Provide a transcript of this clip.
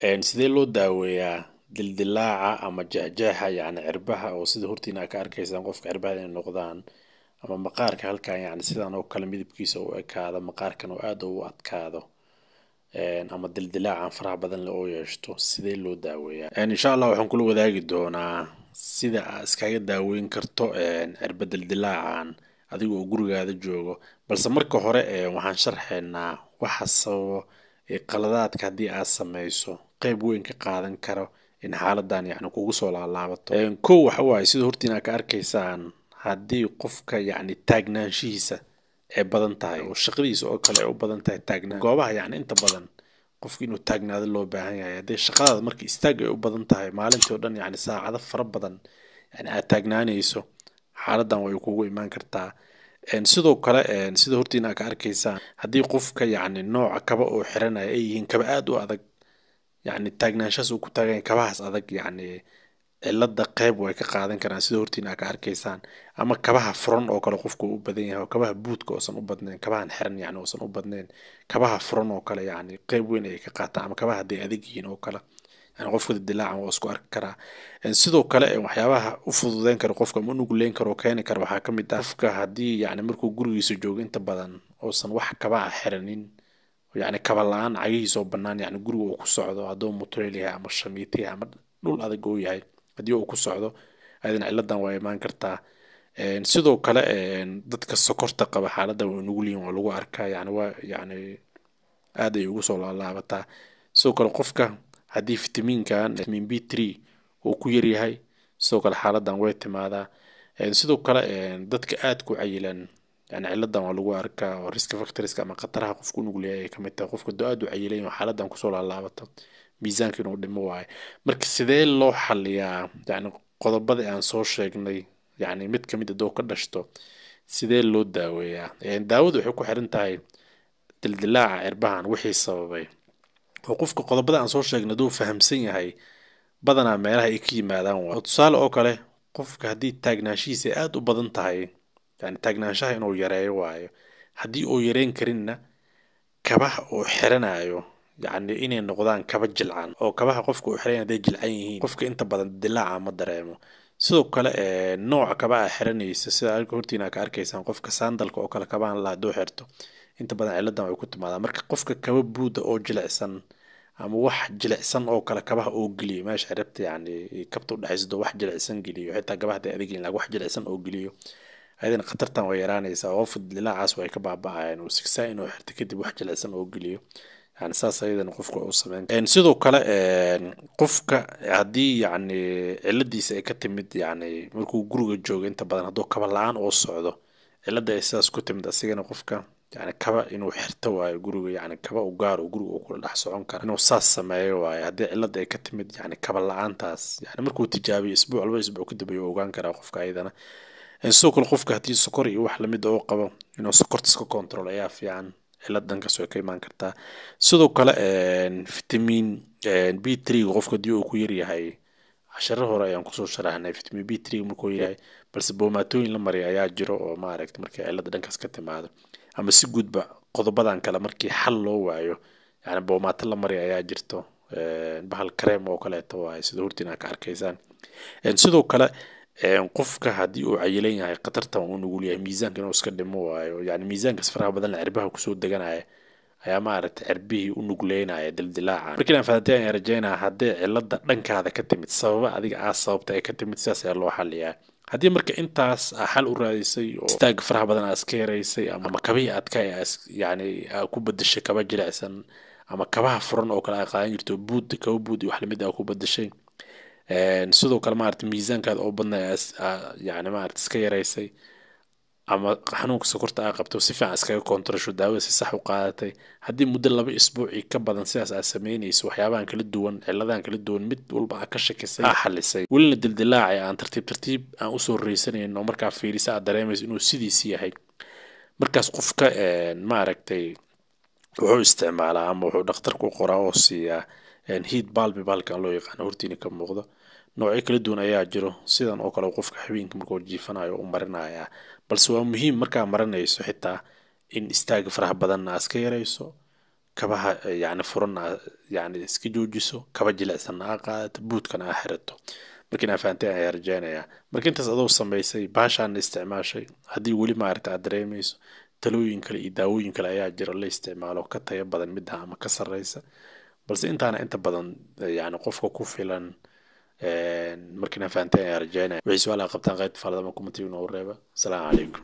Sidee loo daaweeyaa dildilaaca ama jeexjeexa, yacni cirbaha oo sida hortiina aad ka arkaysaan qofka cirbaha inay noqdaan ama maqaarka halkan, yacni sidan oo kale midabkiisa u ekaado, maqaarkan oo aad ugu adkaado ama dildilaacan faraha badan leh oo yeeshto? Sidee loo daaweeyaa? Insha Allah waxaan kula wadaagi doonaa sida aad iskaga daaweyn karto cirba dildilaacan adiga oo gurigaada joogo. Balse marka hore waxaan sharxeynaa waxa sababo qaladaadka haddii aad sameyso qeyb weyn ka qaadan karo in xaaladan yacni kugu soo laalaabato. Kow, waxa waaye sida hortiina aad ka arkaysaan, haddii qofka yacni taagnaanshihiisa ay badan tahay oo shaqadiisa oo kale ay u badan tahay taagnaan, goobaha yacni inta badan qofka inuu taagnaado loo baahan yahay, haddii shaqadaada marka istaag ay u badan tahay maalintii oo dhan, yacni saacado fara badan yacni aad taagnaanayso, xaaladan way kugu imaan kartaa. Sidoo kale, sida hortiina aad ka arkaysaan, haddii qofka yacni nooca kaba oo xiranaya ay yihiin kaba aad u adag, yacni taagnaanshahaas uu ku taagan yahay kabahaas adag, yacni cilada qeyb way ka qaadan karaan, sida hortiina aad ka arkaysaan. Ama kabaha furan oo kale qofku uu u badan yahay, oo kabaha buudka uusan u badnayn, kabahan xiran yacni uusan u badnayn, kabaha furan oo kale yacni qeyb weyn ay ka qaataan, ama kabaha hadday adag yihiin oo kale, yani qofka dildilaacan waa isku arki karaa. Sidoo kale, waxyaabaha u fududeyn kara qofka ama u nugleyn kara oo keeni kara waxaa ka mid ah qofka haddii yacni markuu gurigiisa joogo inta badan uusan wax kaba ah xiranin, yacni kaba la-aan, cagihiisa oo bannaan, yacni guriga uu ku socdo, hadduu mutuleel yahay ama shamiito yahay ama dhul adag uu yahay haddii uu ku socdo, ayadana ciladan waa imaan kartaa. Sidoo kale, dadka sokorta qaba xaaladdan way nugul yihiin, waa lagu arkaa, yacni waa yacni aad ay ugu soo laalaabataa. Sidoo kale, qofka haddii fitamiinkan vitamin B3 uu ku yaryahay, sidoo kale xaaladdan way timaadaa. Sidoo kale, dadka aad ku cayilan yani ciladan waa lagu arkaa, oo risk factorska ama khataraha qofku u nugul yahay ay kamid tahay. Qofka hadduu aad u cayilan yahay oo xaaladdan kusoo laalaabato, miisaanka inuu dhimo waayo. Marka sidee loo xaliyaa yacni qodobada aan soo sheegnay, yacni mid kamid hadduu ka dhashto, sidee loo daaweeyaa? Daawadu waxay ku xiran tahay dildilaaca cirbahan wixii sababay, oo qofka qodobada aan soo sheegnay hadduu fahamsan yahay badanaa meelaha ay ka yimaadaan waa. Tusaale oo kale, qofka haddii taagnaanshihiisa ay aad u badan tahay, yani taagnaanshaha inuu yareeyo waayo. Haddii uu yareyn karinna, kabaha uu xiranayo yacni inay noqdaan kaba jilcan, oo kabaha qofka uu xiran hadday jilcan yihiin, qofka inta badan dilaaca ma dareemo. Sidoo kale, nooca kabaha xiranaysa, sida hortiina ka arkaysaan, qofka sandalka oo kale kabahan la hadduu xirto, inta badan ciladan way ku timaadaa. Marka qofka kaba buuda oo jilicsan ama wax jilicsan oo kale kabaha oo geliyo meesha ciribta, yacni kabta udhexaysa, wax jilicsan geliyo, xitaa kabaha hadday adag yihiin, laakiin wax jilicsan oo geliyo, ayadana khatartan way yaraanaysaa oo qofka dilaacaas way ka baaba'ayaan, oo sigsaa inuu xirto kadib wax jilicsan oo geliyo, yani saas ayadana qofka uu sameyn. Sidoo kale, qofka haddii yacni ciladiisa ay ka timid yacni markuu guriga joogo inta badan hadduu kaba la-aan oo socdo, cilada ay sidaas ku timid, asigana qofka yani kaba inuu xirto waayo guriga, yani kaba u gaar oo guriga uu kula dhex socon karo inuu saas sameeyo waayo, haddii cilada ay ka timid yani kaba la-aantaas. Yani markuu tijaabiyo isbuuc, 2 isbuuc kadib ayuu ogaan karaa qofka ayadana. Sidoo kale, qofka haddii sokor iyo wax lamid oo qabo, inuu sokorta iska control ayaa fiican, cilad dhankaas way ka imaan kartaa. Sidoo kale, vitamin B3 qofka haddii uu ku yaryahay, casharo hore ayaan kusoo sharaxnay vitamin B3 markuu yaryahay, balse boomaatooyin la mariya ayaa jiro oo maaragta markii cilada dhankaas ka timaado ama si guudba qodobadan kale markii xal loo waayo, yani boomaato la mariya ayaa jirto, bahal kareem oo kaleeto waaye, sida hortiin aad ka arkaysaan. Sidoo kale, qofka haddii uu cayilan yahay, khatartan uu nugul yahay, miisaanka inuu iska dhimo waayo. Yani miisaankaas faraha badan cirbaha kusoo deganaya ayaa maaragtay cirbihii u nugleynaya dildilaaca. Markii aan fahanteen ayaan rajeynaa. Haddii cilada dhankaada ka timid, sababa adiga aa sababta ay ka timid, sidaas ayaa loo xaliyaa. Haddii marka intaas aa xal u raadisay oo istaaga faraha badan aa iska yaraysay, ama kabihii adka yani aa ku bedeshay kaba jilicsan, ama kabaha furan oo kale aa qaadan jirto buud, kaba buud iyo wax lamid aa ku bedeshay, sidoo kale maaragtay miisaankaada oo badnay yani maaragtay iska yaraysay, ama xanuunka sokorta aa qabto si fiican iskaga koontarasho, daawada si sax u qaadatay, haddii muddo 2 isbuuc iyo ka badan sidaas aad samaynayso, waxyaabahan kala duwan, ciladahan kala duwan mid walba aa ka shakisay aa xalisay, welina dildilaacay aan tartiib tartiib aan usoo reysanayn, oo markaa fiirisa aad dareemayso inuu sidiisi yahay, markaas qofka maaragtay wuxuu isticmaalaa ama wuxuu dhakhtarku u qoraa oo siiyaa heat balm, bahalkan loo yaqaano hortiina ka muuqdo. Noocyo kala duwan ayaa jiro. Sidan oo kale qofka habeenka markuu jiifanayo u marinayaa, balse waa muhiim markaa marinayso xitaa in istaaga faraha badanna aad iska yarayso. Kabaha yacni furan yacni iska joojiso, kaba jilicsanna aa qaadato, buudkana aa xirato. Marka inaa fahanteen ayaa rajeynayaa. Marka intaas adoo samaysay, bahashaana isticmaashay, haddii weli maaragta aad dareemayso, talooyin kale iyo daawooyin kale ayaa jira la isticmaalo, ka tayo badan midda ama ka sarreysa, balse intaana inta badan yacni qofka ku filan. Marka inaa fahanteen ayaa rajeynaya. Wixii su-aal aa qabtaan, qaybta faalada ama comment-iga noogu reeba. Asalaamu calaykum.